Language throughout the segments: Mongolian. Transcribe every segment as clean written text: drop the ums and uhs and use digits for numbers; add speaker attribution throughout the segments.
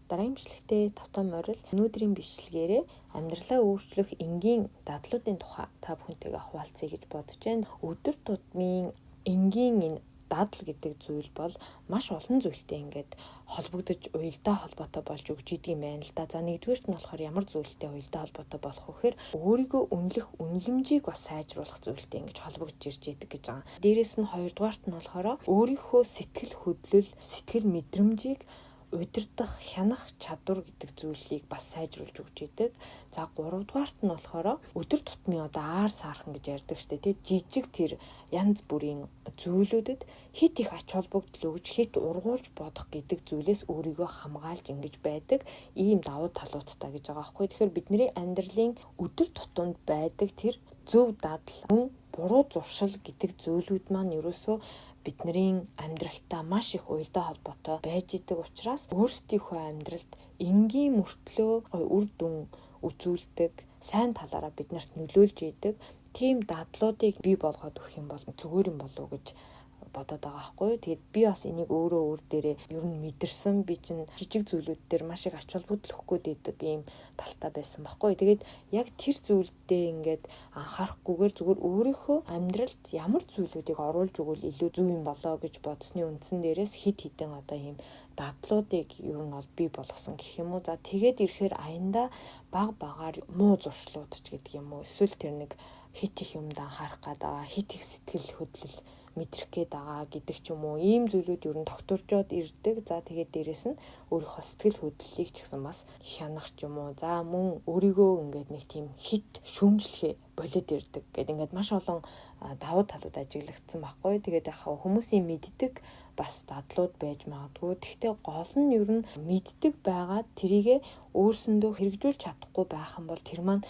Speaker 1: Дараагийн бичлэгтээ тавтан морил. Өнөөдрийн бичлэгээрээ амьдралаа өөрчлөх энгийн дадлуудын тухай та бүхэнтэйгээ хуваалцъя гэж бодож байна. Өдөр тутмын энгийн энэ дадал гэдэг зүйл бол маш олон зүйлтэй ингээд холбогдож, уялдаа холбоотой болж өгч идэг юм байна л да. За, нэгдүгээрт нь болохоор ямар зүйлтэй уялдаа холбоотой болох вэ гэхээр өөрийгөө үнэлэх үнэлэмжийг бас сайжруулах зүйлтэй ингэж холбогдож ирж идэг гэж байгаа. Дээрээс нь хоёрдугаарт нь болохоор өөрийнхөө сэтгэл хөдлөл, сэтгэл мэдрэмжийг удирдах, хянах чадвар гэдэг зүйлийг бас сайжруулж өгч идэг. За, гуравдугаарт нь болохоор өдөр тутмын одоо аар саархан гэж ярьдаг штэ, тий, жижиг тэр янз бүрийн зүйлүүдэд хит их ач холбогдол өгж, хит ургуулж бодох гэдэг зүйлээс өөрийгөө хамгаалж ингэж байдаг ийм давуу талуудтай гэж байгаа байхгүй. Тэгэхээр бидний амьдралын өдөр тутамд байдаг тэр зөв дадал, мөн буруу зуршил гэдэг зүйлүүд маань ерөөсөө бидний амьдралтай маш их уялдаа холбоотой байж идэг учраас өөрсдийнхөө амьдралд энгийн мөртлөө гой үр дүн үзүүлдэг, сайн талаараа биднэрт нөлөөлж идэг тийм дадлуудыг бий болгоод өгөх юм бол зүгээр юм болов уу гэж бодоод байгаа байхгүй. Тэгээд би бас энийг өөрөө өөр дээрээ ер нь мэдэрсэн. Би чинь жижиг зүйлүүд дээр маш их ач холбогдол өгөх гээд байдаг ийм талтай байсан байхгүй. Тэгээд яг тэр зүйлдээ ингээд анхаарахгүйгээр зүгээр өөрийнхөө амьдралд ямар зүйлүүдийг оруулж өгвөл илүү зөв юм болоо гэж бодсны үндсэн дээрээс хид хідэн одоо ийм дадлуудыг ер нь бол бий болгосон гэх юм уу. За, тэгээд ирэхээр аяндаа баг багаар муу зуршлууд ч гэдэг юм уу. Эсвэл тэр нэг хит их юмд анхаарах гээд байгаа, хит их сэтгэл хөдлөл мэдрэх гээд байгаа гэдэг ч юм уу, ийм зүйлүүд ер нь тогтворжоод ирдэг. За, тэгээд дээрэс нь өөрийнхөө сэтгэл хөдлөлийг ч гэсэн бас хянах ч юм уу. За, мөн өөрийгөө ингээд нэг тийм хит шүүмжлэхээ болоод ирдэг гэд ингээд маш олон давуу талууд ажиглагдсан байхгүй. Тэгээд яг хүмүүсийн мэддэг бас дадлууд байж магадгүй. Гэхдээ гол нь ер нь мэддэг байгаад тэрийгэ өөрсөндөө хэрэгжүүлж чадахгүй байх юм бол тэр маань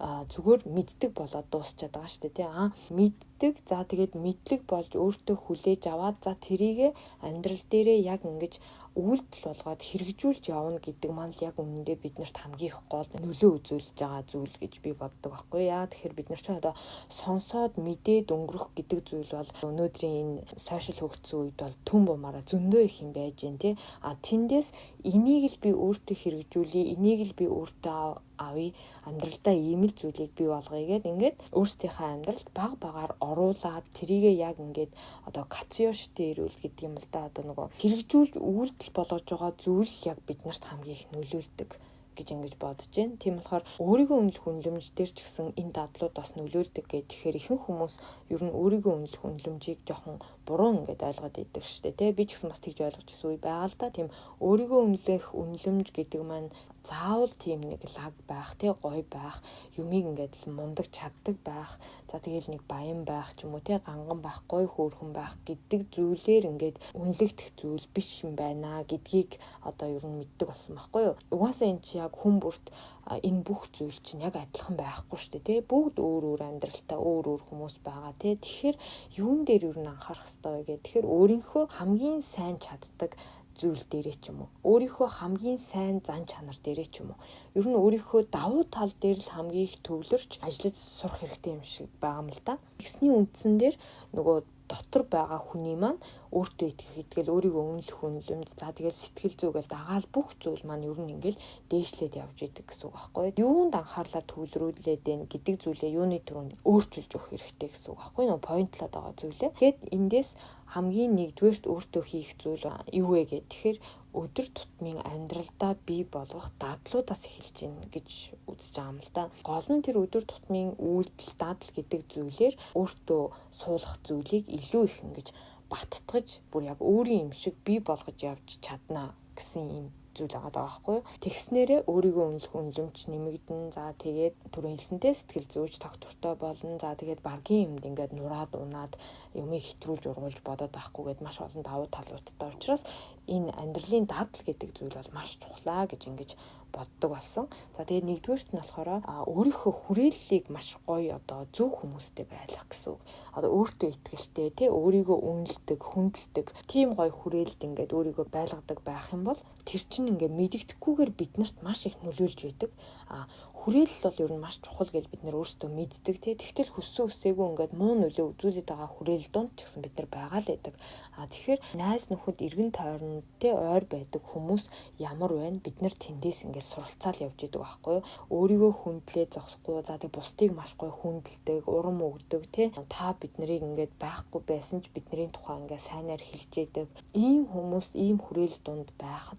Speaker 1: зүгээр мэддэг болоод дуусчаад байгаа шүү дээ, тий. Мэддэг. За, тэгээд мэдлэг болж өөртөө хүлээж аваад, за, тэрийгэ амьдрал дээрээ яг ингэж үйлдэл болгоод хэрэгжүүлж явна гэдэг маань л яг үнэндээ биднэрт хамгийн их гол нөлөө үзүүлж байгаа зүйл гэж би боддог байхгүй яа. Тэгэхээр бид нар ч одоо сонсоод мэдээд өнгөрөх гэдэг зүйл бол өнөөдрийн энэ сошиал хөгжсөн үед бол түн бумаараа зөндөө их юм байж гэн, тий. А тэндээс энийг л би өөртөө хэрэгжүүлье, энийг л би өөртөө авъя, амьдралдаа ийм л зүйлийг бий болгоё гэд ингээд өөрсдийнхээ амьдралд баг багаар оруулаад, тэрийгээ яг ингээд одоо кацёштэй ирүүл гэдэг юм л да, одоо нөгөө хэрэгжүүлж үйлдэл болгож байгаа зүйл яг биднэрт хамгийн их нөлөөлдөг гэж ингэж бодож байна. Тийм болохоор өөрийгөө үнэлэх үнэлэмж дээр ч гэсэн энэ дадлууд бас нөлөөлдөг гэх. Тэгэхээр ихэнх хүмүүс ер нь өөрийгөө үнэлэх үнэлэмжийг жоохон буруу ингээд ойлгоод идэг шүү дээ. Тэ, би ч гэсэн бас тэгж ойлгож ирсэн үе байгаа л да. Тийм, өөрийгөө үнэлэх үнэлэмж гэдэг маань заавал тийм нэг лаг байх, тэ, гоё байх, юмыг ингээд мундаг чаддаг байх, за, тэгэл нэг баян байх ч юм уу, тэ, ганган байх, гоё хөөрхөн байх гэдэг зүйлээр ингээд үнэлэгдэх зүйл биш юм байна гэдгийг одоо ер нь мэддэг болсон байхгүй юу. Угаасаа энэ чи яг хүн бүрт энэ бүх зүйл чинь яг адилхан байхгүй шүү дээ, тэ, бүгд өөр өөр амьдралтай, өөр өөр хүмүүс байгаа, тэ. Тэгэхээр юун дээр ер нь анхаарах ёстой вэ гэх. Тэгэхээр өөрийнхөө хамгийн сайн чаддаг зүйл дээрээ ч юм уу, өөрийнхөө хамгийн сайн зан чанар дээрээ ч юм уу, ер нь өөрийнхөө давуу тал дээр л хамгийн их төвлөрч ажиллаж сурах хэрэгтэй юм шиг байгаа юм л да. Тэгсний үндсэн дээр нөгөө дотор байгаа хүний маань өөртөө итгэх итгэл, өөрийгөө үнэлэх үнэлэмж, за, тэгэл сэтгэл зүй гэл дагаал бүх зүйл маань ер нь ингээл дээшлээд явж идэг гэсэн үг байхгүй. Юунд анхаарлаа төвлөрүүлээд байна гэдэг зүйлээ юуны түрүүнд өөрчилж өгөх хэрэгтэй гэсэн үг байхгүй, нөгөө поинтлоод байгаа зүйлээ. Тэгээд эндээс хамгийн нэгдүгээрт өөртөө хийх зүйл юу вэ гэх. Тэгэхээр өдөр тутмын амьдралдаа бий болгох дадлуудаас эхэлж байна гэж үзэж байгаа юм л да. Гол нь тэр өдөр тутмын үйлдэл, дадал гэдэг зүйлээр өөртөө суулгах зүйлийг илүү их ингэж баттгаж, бүр яг өөрийн юм шиг бий болгож явж чаднаа гэсэн юм зүйл байгаа даа байхгүй юу. Тэгснээрээ өөрийгөө үнэлэх үнэлэмж нэмэгдэн. За, тэгээд түрүүн хэлсэнтэй сэтгэл зүйч тогтвортой болно. За, тэгээд баргийн юмд ингээд нураад унаад юмыг хэтрүүлж ургуулж бодоод байхгүйгээд маш олон давуу талуудтай учраас энэ амьдралын дадал гэдэг зүйл бол маш чухлаа гэж ингэж боддог болсон. За, тэгээд нэгдүгээрт нь болохоор өөрийнхөө хүрээллийг маш гоё одоо зөв хүмүүстэй байлгах гэсэн үг. Одоо өөртөө итгэлтэй, тий, өөрийгөө үнэлдэг, хүндэлдэг тийм гоё хүрээлэлд ингээд өөрийгөө байлгадаг байх юм бол тэр чинь ингээд мэдэгдэхгүйгээр биднэрт маш их нөлөөлж байдаг. А Хүрээлэл бол ер нь маш чухал гэж бид нэр өөрсдөө мэддэг тий. Тэгтэл хүссэн хүсээгүй ингээд муу нөлөө үзүүлээд байгаа хүрээлэл дунд ч гэсэн бид нар байгаа л байдаг. А тэгэхээр найз нөхөд эргэн тойронд тий ойр байдаг хүмүүс ямар байна? Бид нар тэндээс ингээд суралцаал явж идэг байхгүй юу? Өөрийгөө хүндлээ зогсохгүй. За тэг бусдыг маш гоё хүндэлдэг, урам өгдөг тий. Та бид нарыг ингээд байхгүй байсан ч бидний тухай ингээд сайнаар хэлж идэг. Ийм хүмүүс ийм хүрээлэл дунд байхад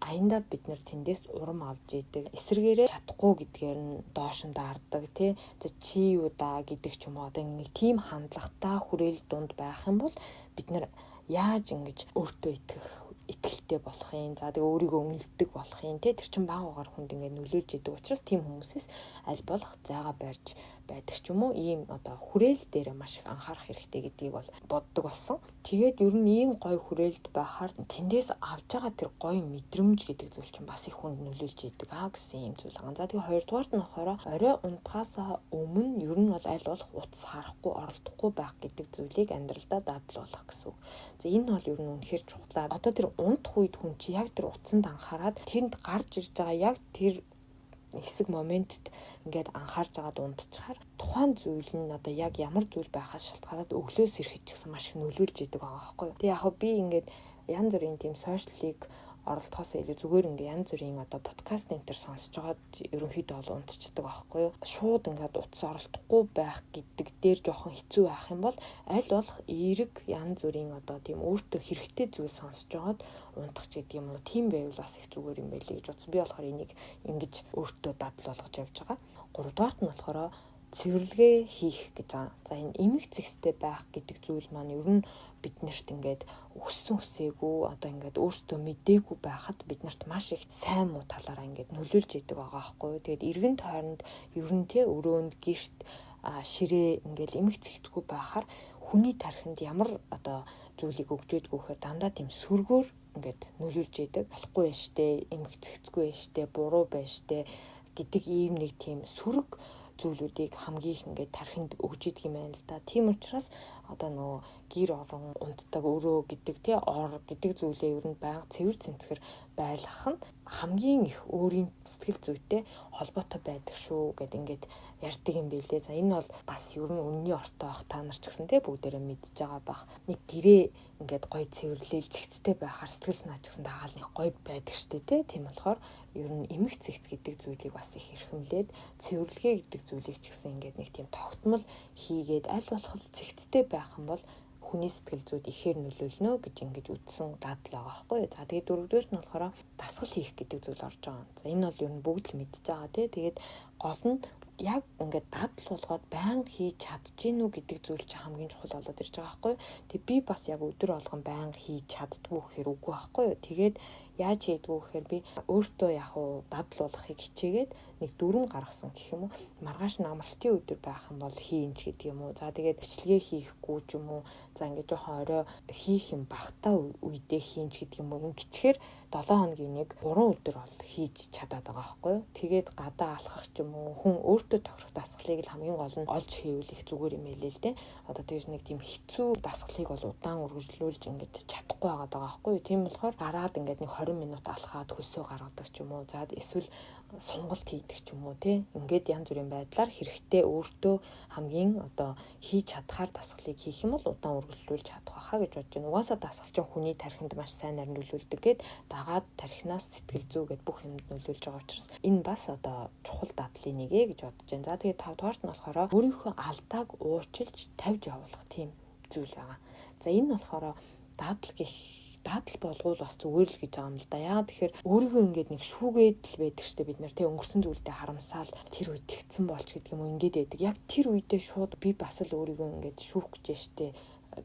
Speaker 1: аяндаа бид нар тэндээс урам авч идэг. Эсвэргээрээ чадахгүй гэдгээр нь доош нь даардаг тий. За чи юу даа гэдэг ч юм уу. Одоо нэг тийм хандлагатай хүрээл дунд байх юм бол бид нар яаж ингэж өөртөө итгэх итгэлтэй болох юм. За тэгээ өөрийгөө үнэлдэг болох юм тий. Тэр чинь баг багаар хүнд ингээд нөлөөлж идэг учраас тийм хүмүүсээс аль болох зайгаа барьж байдаг ч юм уу. Ийм одоо хүрээл дээр маш их анхаарах хэрэгтэй гэдгийг бол боддог болсон. Тэгээд ер нь ийм гоё хүрээлд байхаар тэндээс авж байгаа тэр гоё мэдрэмж гэдэг зүйл чинь бас их хүнд нөлөөлж идэг аа гэсэн ийм зүйл байгаа. За тэгээ хоёрдугаарт нь болохоор орой унтахаасаа өмнө ер нь бол аль болох утас харахгүй, оролдохгүй байх гэдэг зүйлийг амьдралдаа дадал болох гэсэн үг. За энэ бол ер нь үнэхээр чухал. Одоо тэр унтах үед хүн чи яг тэр утсанд анхаарад тэнд гарч ирж байгаа яг тэр хэсэг моментт ингээд анхаарж байгаад унтчихаар тухайн зүйл нь одоо яг ямар зүйл байхаас шалтгаалаад өглөөс ирэхэд ч гэсэн маш их нөлөөлж идэг байгаа байхгүй юу. Тэгээ яг би ингээд янз бүрийн тийм сошиалыг оролдохоос илүү зүгээр ингээ янз бүрийн одоо подкаст энэ төр сонсож байгаад ерөнхийдөө бол унтчихдаг байхгүй юу. Шууд ингээд утас оролдохгүй байх гэдэг дээр жоохон хэцүү байх юм бол аль болох эерэг янз бүрийн одоо тийм өөртөө хэрэгтэй зүйл сонсож байгаад унтах ч гэдэг юм уу. Тийм байвал бас их зүгээр юм байлээ гэж бодсон. Би болохоор энийг ингэж өөртөө дадал болгож явж байгаа. Гуравдугаарт нь болохоор цэвэрлэгээ хийх гэж байгаа. За энэ эмх зэгстэй байх гэдэг зүйл маань ер нь биднэрт ингээд өссөн үсээгүй одоо ингээд өөртөө мдээгүй байхад биднэрт маш их сайн муу талаараа ингээд нөлөөлж идэг байгаа байхгүй юу. Тэгээд эргэн тойронд ер нь те өрөөнд гэрт ширээ ингээд эмх зэгтгүй байхаар хүний тархинд ямар одоо зүйлийг өгч ядгүй гэхээр дандаа тийм сөргөөр ингээд нөлөөлж идэг. Болохгүй байж штэ, эмх зэгцгүй байж штэ, буруу байж штэ гэдэг ийм нэг тийм сөрөг зүйлүүдийг хамгийн их ингээд тархинд өгч идэг юм байна л да. Тийм учраас одоо нөгөө гэр орон унтдаг өрөө гэдэг тий ор гэдэг зүйлээ ер нь байнга цэвэр цэмцгэр байлгах нь хамгийн их өөрийн сэтгэл зүйтэй холбоотой байдаг шүү гэд ингээд ярьдаг юм билээ. За энэ бол бас ер нь үнний ортой бах та нар ч гэсэн тий бүгдээрээ мэдж байгаа бах. Нэг гэрээ ингээд гой цэвэрлээл зэгцтэй байхаар сэтгэл санаа ч гэсэн дагаал нэг гой байдаг штэ тий. Тийм болохоор ер нь эмх зэгц гэдэг зүйлийг бас их эрхэмлээд цэвэрлэгээ гэдэг зүйлийг ч гэсэн ингээд нэг тийм тогтмол хийгээд аль болох зэгцтэй байх юм бол хүний сэтгэл зүйд ихээр нөлөөлнө гэж ингэж үздсэн дадал байгаа байхгүй юу. За тэгээд дөрөвдүгээрт нь болохоор дасгал хийх гэдэг зүйл орж байгаа. За энэ бол ер нь бүгд л мэдж байгаа тий. Тэгээд гол нь яг ингээд дадал болгоод байнга хийж чадчихэв үү гэдэг зүйл чинь хамгийн чухал болоод ирж байгаа байхгүй юу. Тэг би бас яг өдөр болгон байнга хийж чаддгүй гэхээр үгүй байхгүй юу. Тэгээд яаж хийдгүү гэхээр би өөртөө яг уу дадал болгохыг хичээгээд нэг дөрөн гаргасан гэх юм уу. Маргааш нь амралтын өдөр байх юм бол хийн ч гэдэг юм уу. За тэгээд бичлэгээ хийхгүй ч юм уу. За ингээд жоохон орой хийх юм багтаа үедээ хийн ч гэдэг юм уу. Ингэчээр 7 хоногийн нэг 3 өдөр бол хийж чадаад байгаа байхгүй юу. Тэгээд гадаа алхах ч юм уу хүн өөртөө тохирох дасгалыг л хамгийн гол нь олж хийвэл их зүгээр юм байлээ л дээ. Одоо тэр нэг тийм хэцүү дасгалыг бол удаан үргэлжлүүлж ингэж чадахгүй байгаа даа байхгүй юу. Тийм болохоор гараад ингээд нэг 20 минут алхаад хөлсөө гаргадаг ч юм уу. За эсвэл сунгалт хийдэг ч юм уу тий. Ингээд янз бүрийн байдлаар хэрэгтэй өөртөө хамгийн одоо хийж чадхаар дасгалыг хийх юм бол удаан үргэлжлүүлж чадах байхаа гэж бодож байна. Угаасаа дасгал чинь хүний тархинд маш сайнаар нөлөөлдөг гээд дагаад тархинаас сэтгэл зүй гэд бүх юмд нөлөөлж байгаа учраас энэ бас одоо чухал дадлын нэг ээ гэж бодож байна. За тэгээд 5 дугаарт нь болохоор өөрийнхөө алдааг уучлж тавьж явуулах тийм зүйл байгаа. За энэ нь болохоор дадал гэх дадал болгоул бас зүгээр л гэж байгаа юм л да. Яагаад тэгэхээр өөрийгөө ингээд нэг шүүгээд л байдаг штэ бид нар тий өнгөрсөн зүйлдээ харамсаал тэр үед тэгсэн болж гэдэг юм уу ингээд байдаг. Яг тэр үедээ шууд би бас л өөрийгөө ингээд шүүх гэж штэ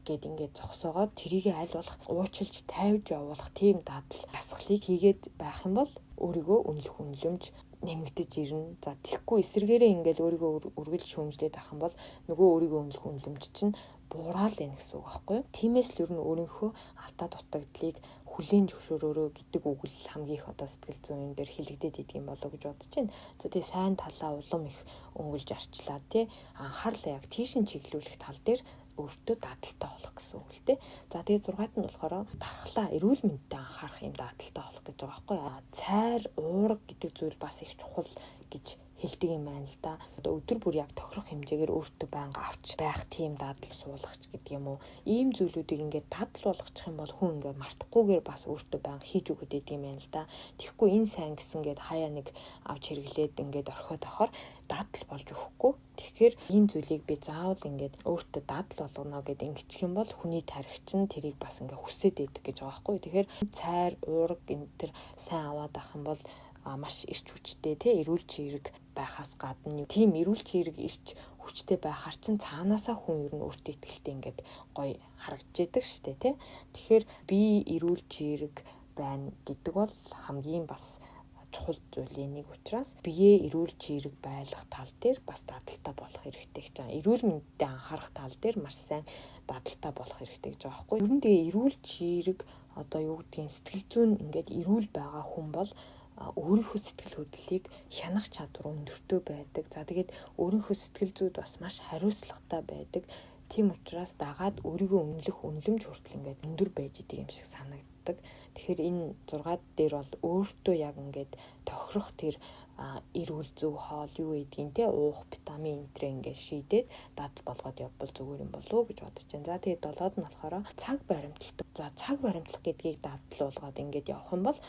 Speaker 1: гэд ингээд зогсоогоод тэрийгэ аль болох уучлж тавьж явуулах тийм дадал дасгалыг хийгээд байх юм бол өөрийгөө үнэлэх үнэлэмж нэмэгдэж ирнэ. За тэгэхгүй эсрэгээрээ ингээл өөрийгөө үргэлж шүүмжлээд байх юм бол нөгөө өөрийгөө үнэлэх үнэлэмж чинь буурал байна гэсэн үг байхгүй юу? Тиймээс л ер нь өөрийнхөө алдаа дутагдлыг хүлээн зөвшөөрөөрөө гэдэг үг л хамгийн их одоо сэтгэл зүйн дээр хэлэгдээд идэг юм болоо гэж бодож байна. За тэгээ сайн талаа улам их өнгөлж арчлаа тий анхаарлаа яг тийшин чиглүүлэх тал дээр өөртөө дадалтай болох гэсэн үг л дээ. За тэгээ 6-ад нь болохоор дархлаа эрүүл мэндэд анхаарах юм дадалтай болох гэж байгаа байхгүй юу? Цайр, уурга гэдэг зүйл бас их чухал гэж хэлдэг юм байна л да. Одоо өдөр бүр яг тохирох хэмжээгээр өөртөө байнга авч байх тийм дадал суулгач гэдэг юм уу. Ийм зүйлүүдийг ингээд дадал болгочих юм бол хүн ингээд мартахгүйгээр бас өөртөө байнга хийж өгöd идэв юм байна л да. Тэгэхгүй энэ сайн гэсэн гээд хаяа нэг авч хэрэглээд ингээд орхиод авахар дадал болж өгөхгүй. Тэгэхээр ийм зүйлийг би заавал ингээд өөртөө дадал болгоно гэд ингэчих юм бол хүний тархи чинь тэрийг бас ингээд хүсээд идэг гэж байгаа байхгүй. Тэгэхээр цайр, уураг энэ төр сайн аваад авах юм бол маш эрч хүчтэй те эрүүл чирэг байхаас гадна тийм эрүүл чирэг эрч хүчтэй байхаар чинь цаанаасаа хүн ер нь өөртөө ихтэй ингээд гоё харагдаж идэг штэ те. Тэгэхээр би эрүүл чирэг байна гэдэг бол хамгийн бас чухал зүйлийн нэг учраас биеэ эрүүл чирэг байлгах тал дээр бас дадалтай болох хэрэгтэй гэж байгаа. Эрүүл мэндэд анхаарах тал дээр маш сайн дадалтай болох хэрэгтэй гэж байгаа байхгүй. Ер нь тэгээ эрүүл чирэг одоо юу гэдгийг сэтгэл зүйн ингээд эрүүл байгаа хүн бол өөрийнхөө сэтгэл хөдлөлийг хянах чадвар өндөртэй байдаг. За тэгээд өөрийнхөө сэтгэл зүйд бас маш хариуцлагатай байдаг. Тийм учраас дагаад өөрийгөө үнэлэх үнэлэмж хүртэл ингээд өндөр байж идэг юм шиг санагддаг. Тэгэхээр энэ 6 дээр бол өөртөө яг ингээд тохирох тэр эрүүл зөв хоол юу гэдгийг те уух витамин энэ ингээд шийдээд дадал болгоод явбал зүгээр юм болов уу гэж бодож байна. За тэгээд 7-д нь болохоор цаг баримталдаг. За цаг баримтлах гэдгийг дадал болгоод ингээд явах юм бол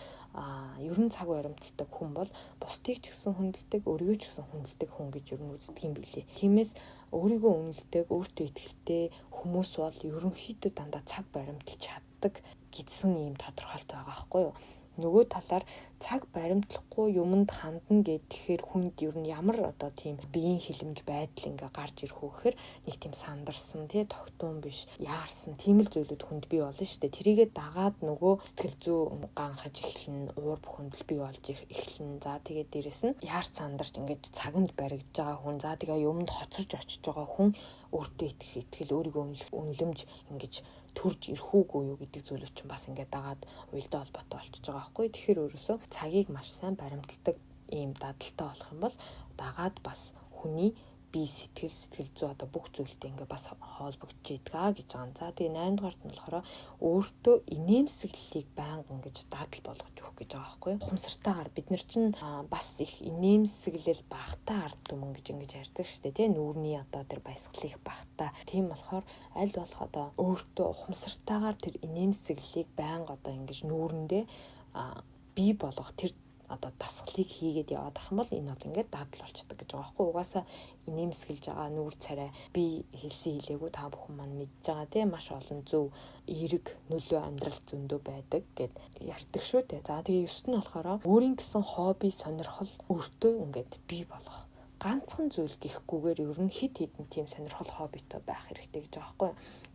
Speaker 1: ер нь цаг баримталдаг хүн бол бусдыг ч гэсэн хүндэлдэг, өөрийгөө ч гэсэн хүндэлдэг хүн гэж ер нь үздэг юм билээ. Тиймээс өөрийгөө үнэлдэг, өөртөө итгэлтэй хүмүүс бол ерөнхийдөө дандаа цаг баримталж чаддаг гэсэн ийм тодорхойлт байгаа байхгүй юу? Нөгөө талаар цаг баримтлахгүй юмд хандна гэхээр хүнд ер нь ямар одоо тийм биеийн хилэмж байдал ингээ гарч ирэх үү гэхээр нэг тийм сандарсан тий тогтун биш яарсан тийм л зүйлүүд хүнд бий болно шүү дээ. Тэрийгээ дагаад нөгөө сэтгэл зүй ганхаж эхэлнэ, уур бухимдал бий болж эхэлнэ. За тэгээд дээрэс нь яарч сандарч ингээд цаганд баригдаж байгаа хүн, за тэгээ юмд хоцорж очиж байгаа хүн өөртөө итгэх итгэл, өөрийгөө үнэлэх үнэлэмж ингэж төрж ирэх үгүй юу гэдэг зүйлүүд чинь бас ингээд дагаад уялдаа холбоотой болчихж байгаа байхгүй. Тэгэхээр өөрөөсөө цагийг маш сайн баримталдаг ийм дадалтай болох юм бол дагаад бас хүний бие сэтгэл, сэтгэл зүй одоо бүх зүйлтэй ингээ бас холбогдож идэг аа гэж байгаа. За тэгээ 8 дугаарт нь болохоор өөртөө инээмсэглэлийг байнга ингэж дадал болгож өгөх гэж байгаа байхгүй юу? Ухамсартайгаар бид нар чинь бас их инээмсэглэл багтаа ард түмэн гэж ингэж ярьдаг шүү дээ, тий? Нүүрний одоо тэр баясгал их багтаа. Тийм болохоор аль болох одоо өөртөө ухамсартайгаар тэр инээмсэглэлийг байнга одоо ингэж нүүрэндээ бий болгох тэр одоо дасгалыг хийгээд яваад ах юм бол энэ бол ингээд дадал болчдөг гэж байгаа байхгүй. Угаасаа инээмсэглэж байгаа нүүр царай би хэлсэн хэлээгүй та бүхэн маань мэдж байгаа тийм маш олон зөв эерэг нөлөө амьдрал зөндөө байдаг гэд ярьдаг шүү дээ. За тэгээ 9-т нь болохоор өөрийн гэсэн хобби сонирхол өөртөө ингээд бий болгох. Ганцхан зүйл гэхгүйгээр ер нь хит хитэн тийм сонирхол хоббитой байх хэрэгтэй гэж байгаа байхгүй.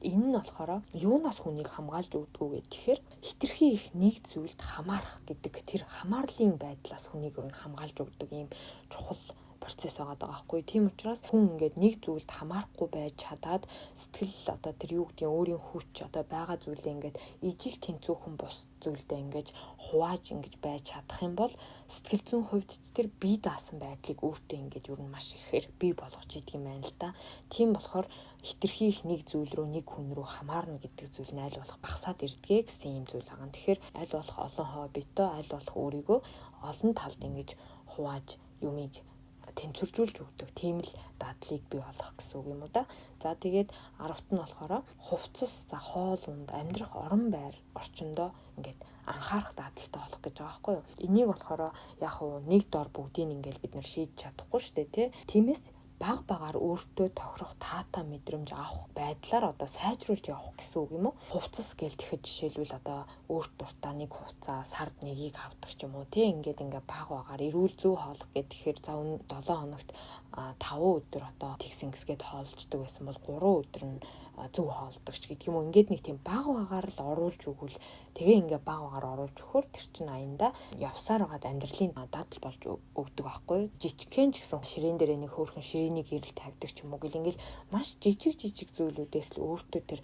Speaker 1: Энэ нь болохоор юунаас хүнийг хамгаалж өгдгүү вэ гэхээр хитрхи их нэг зүйлд хамаарах гэдэг тэр хамаарлын байдлаас хүнийг ер нь хамгаалж өгдөг ийм чухал процесс байгаа даа байхгүй. Тийм учраас хүн ингээд нэг зүйлд хамаарахгүй байж чадаад сэтгэл одоо тэр юу гэдгийг өөрийн хүч одоо байгаа зүйлээ ингээд ижил тэнцүүхэн бус зүйлдээ ингээд хувааж ингэж байж чадах юм бол сэтгэл зүйн хувьд тэр бие даасан байдлыг өөртөө ингээд ер нь маш ихээр бий болгож идэг юм байна л да. Тийм болохоор хитрхи их нэг зүйл рүү нэг хүн рүү хамаарна гэдэг зүйл нь аль болох багасаад ирдгээ гэсэн юм зүйл байгаа. Тэгэхээр аль болох олон хоббитой, аль болох өөрийгөө олон талд ингэж хувааж юмыг тэнцвэржүүлж өгдөг тийм л дадлыг бий болгох гэсэн үг юм уу да. За тэгээд 10-т нь болохоор хувцас, за хоол унд, амьдрах орон байр орчиндөө ингээд анхаарах дадалтай болох гэж байгаа байхгүй юу. Энийг болохоор яг уу нэг дор бүгдийг ингээд бид нар шийдэж чадахгүй шүү дээ тий. Тиймээс баг багаар өөртөө тохирох таатай мэдрэмж авах байдлаар одоо сайжруулж явах гэсэн үг юм уу? Хувцас гээл тэгэхэд жишээлбэл одоо өөрт дуртай нэг хувцас сард нэгийг авдаг ч юм уу тий ингээд ингээ баг багаар эрүүл зөв хоолох гэхээр за 7 хоногт 5 өдөр одоо тэгс ингэсгээд хоолждог байсан бол 3 өдөр нь зөв хоолдог ч гэдэг юм уу. Ингээд нэг тийм баг багаар л оруулж өгвөл тэгээ ингээ баг багаар оруулж өгөхөөр тэр чинь аянда явсаар байгаад амьдралын дадал болж өгдөг байхгүй юу. Жижигхэн ч гэсэн ширээн дээрээ нэг хөөрхөн ширээний гэрэл тавьдаг ч юм уу гэл ингээл маш жижиг жижиг зүйлүүдээс л өөртөө тэр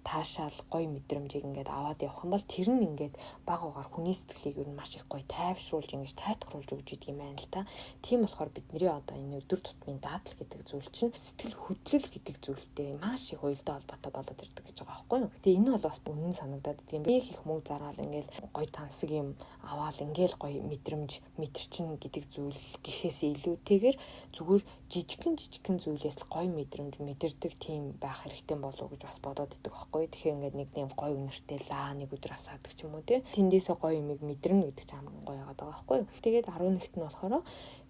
Speaker 1: таашаал гоё мэдрэмжийг ингээд аваад явах юм бол тэр нь ингээд баг багаар хүний сэтгэлийг ер нь маш их гоё тайвшруулж ингэж тайтгаруулж өгч идэг юм байна л та. Тийм болохоор бидний одоо энэ өдөр тутмын дадал гэдэг зүйл чинь сэтгэл хөдлөл гэдэг зүйлтэй маш их уялдаа холбоотой болоод ирдэг гэж байгаа байхгүй юу. Тэгээ энэ бол бас үнэн санагдаад идэг юм. Их их мөнгө зараал ингээл гой тансаг юм аваал ингээл гой мэдрэмж мэдэрчин гэдэг зүйл гэхээс илүүтэйгээр зүгээр жижигхэн жижигхэн зүйлээс л гой мэдрэмж мэдэрдэг тийм байх хэрэгтэй болов уу гэж бас бодоод идэг байхгүй. Тэгэхээр ингээд нэг тийм гой үнэртэй лаа нэг өдөр асаадаг ч юм уу тий. Тэндээсээ гой юмыг мэдэрнэ гэдэг чинь хамгийн гоё байгаа байхгүй. Тэгээд 11-т нь болохоор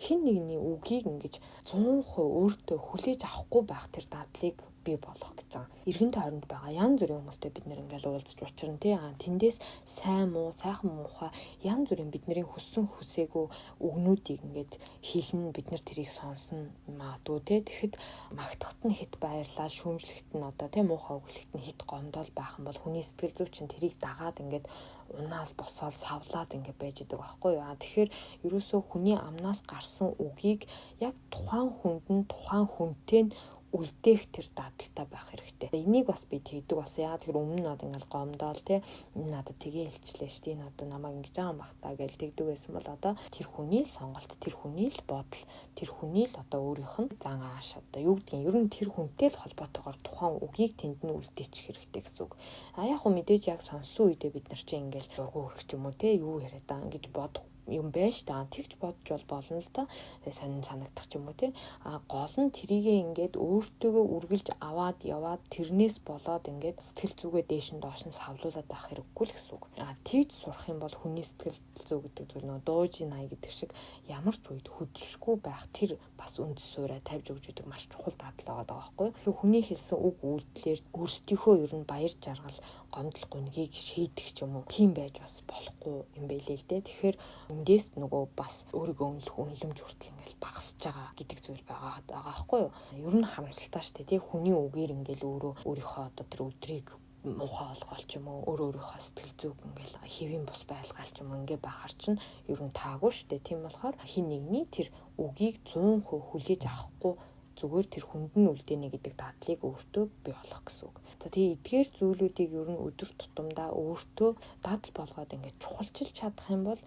Speaker 1: хин нэгний үгийг ингэж 100% өөртөө хүлээж авахгүй байх тэр дадлыг бий болгох гэж байгаа. Эргэн тойронд байгаа янз бүрийн хүмүүстэй бид нэр ингээл уулзч учрна тий. Тэндээс сайн муу, сайхан муухай янз бүрийн бидний хүссэн хүсээгүй үгнүүдийг ингээд хэлнэ, бид нар тэрийг сонсно магадгүй тий. Тэгэхэд магтахт нь хит баярлаа, шүүмжлэхт нь одоо тий муухай үгэлэхт нь хит гомдол байх юм бол хүний сэтгэл зүй чинь тэрийг дагаад ингээд унаал босоол савлаад ингээд байж идэг байхгүй юу. Тэгэхээр ерөөсөө хүний амнаас гарсан үгийг яг тухайн хүнд нь тухайн хүнтэй нь үлдээх тэр дадалтай байх хэрэгтэй. Энийг бас би тэгдэг болсон. Яа тэр өмнө нь ингээл гомдоол те энэ надад тгээ хэлчлээ шүү дээ. Энэ одоо намайг ингэж байгаа юм бах та гэж тэгдэг байсан бол одоо тэр хүний л сонголт, тэр хүний л бодол, тэр хүний л одоо өөрийнх нь зан ааш одоо юу гэдгийг ер нь тэр хүнтэй л холбоотойгоор тухайн үгийг тэнд нь үлдээчих хэрэгтэй гэсэн үг. А яг хөө мэдээж яг сонссон үедээ бид нар чинь ингээл дургу өрөх ч юм уу те юу яриад байгаа ингэж бодох юм байж та тэгж бодож бол болно л да. Сонин санагдах ч юм уу тий. А гол нь тэрийгээ ингээд өөртөөгөө үргэлж аваад яваад тэрнээс болоод ингээд сэтгэл зүгээ дээш нь доош нь савлуулад авах хэрэггүй л гэсэн үг. А тэгж сурах юм бол хүний сэтгэл зүй гэдэг зүйл нөгөө дуужийн най гэдэг шиг ямар ч үед хөдөлшгүй байх тэр бас үндэс суурай тавьж өгч идэг маш чухал дадал байгаа байхгүй. Тэгэхээр хүний хэлсэн үг үйлдэлээр өөрсдийнхөө ер нь баяр жаргал гомдол гунгийг шийдэх ч юм уу тийм байж бас болохгүй юм байлээ л дээ. Тэгэхээр эндээс нөгөө бас өөрийгөө үнэлэх үнэлэмж хүртэл ингээл багасж байгаа гэдэг зүйл байгаа байхгүй юу. Ер нь харамсалтай шүү дээ. Тий хүний үгээр ингээл өөрөө өөрийнхөө одоо тэр өдрийг муухай олгоол ч юм уу өөр өөрийнхөө сэтгэл зүг ингээл хэвийн бус байлгаал ч юм уу ингээ байхаар чинь ер нь таагүй шүү дээ. Тийм болохоор хин нэгний тэр үгийг 100% хүлээж авахгүй зүгээр тэр хүнд нь үлдээнэ гэдэг дадлыг өөртөө бий болгох гэсэн үг. За тэгээ эдгээр зүйлүүдийг ер нь өдөр тутамдаа өөртөө дадал болгоод ингээд чухалчилж чадах юм бол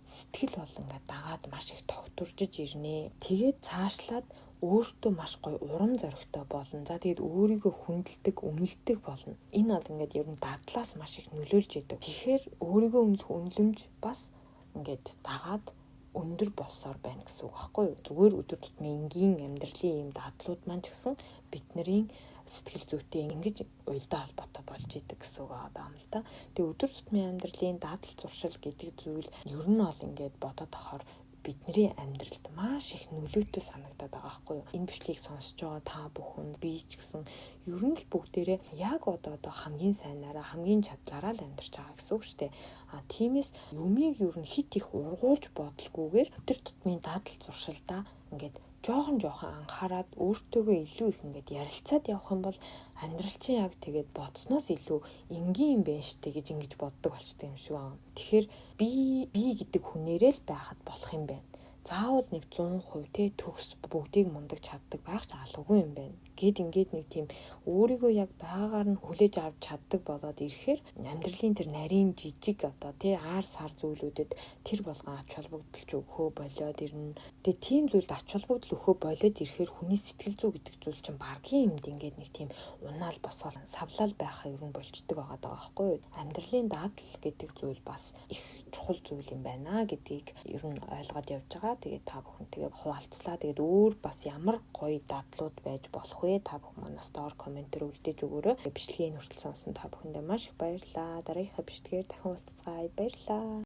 Speaker 1: сэтгэл бол ингээд дагаад маш их тогтворжиж ирнэ. Тэгээд цаашлаад өөртөө маш гоё урам зоригтой болно. За тэгээд өөрийгөө хүндэлдэг, үнэлдэг болно. Энэ бол ингээд ер нь дадлаас маш их нөлөөлж идэг. Тэгэхээр өөрийгөө үнэлэх үнэлэмж бас ингээд дагаад өндөр болсоор байна гэсэн үг байхгүй юу? Зүгээр өдөр тутмын энгийн амьдралын ийм дадлууд маань ч гэсэн бидний сэтгэл зүйтэй ингэж уялдаа холбоотой болж идэг гэсэн үг байгаа юм л да. Тэгээ өдөр тутмын амьдралын дадал зуршил гэдэг зүйл ер нь бол ингээд бодоод ахаар бидний амьдралд маш их нөлөөтэй санагдаад байгаа байхгүй юу. Энэ бичлэгийг сонсож байгаа та бүхэн би ч гэсэн ер нь л бүгдээрээ яг одоо хамгийн сайнаараа хамгийн чадлаараа л амьдарч байгаа гэсэн үг шүү дээ. А тиймээс юмыг ер нь хит их ургуулж бодлогүйгээр өдөр тутмын дадал зуршилдаа ингээд жоохон жоохон анхаарад өөртөөгөө илүү их ингээд ярилцаад явах юм бол амьдрал чинь яг тэгээд бодсноос илүү энгийн юм байна штэ гэж ингэж боддог болчтой юм шиг байна. Тэгэхээр би гэдэг хүнээрээ л байхад болох юм байна. Заавал нэг 100% те төгс бүгдийг мундаг чаддаг байх ч алгагүй юм байна. Гэт ингээд нэг тийм өөрийгөө яг байгаагаар нь хүлээж авч чаддаг болоод ирэхээр амьдралын тэр нарийн жижиг одоо тий аар сар зүйлүүдэд тэр болгон ач холбогдолч өгөхөө болиод ирнэ. Тэгээ тийм зүйлд ач холбогдол өгөхөө болиод ирэхээр хүний сэтгэл зүй гэдэг зүйл чинь баргийн юмд ингээд нэг тийм унаал босоол савлал байхаа ер нь болчдөг байгаа даа байхгүй юу. Амьдралын дадал гэдэг зүйл бас их чухал зүйл юм байна гэдгийг ер нь ойлгоод явж байгаа. Тэгээд та бүхэнтэйгээ хуваалцлаа. Тэгээд өөр бас ямар гоё дадлууд байж болох вэ? Та бүхэн манаас доор комментээр үлдээж өгөөрэй. Бичлэгийн хүртэл сонсон та бүхэндээ маш их баярлалаа. Дараагийнхаа бичлэгээр дахин уулзцгаая. Баярлалаа.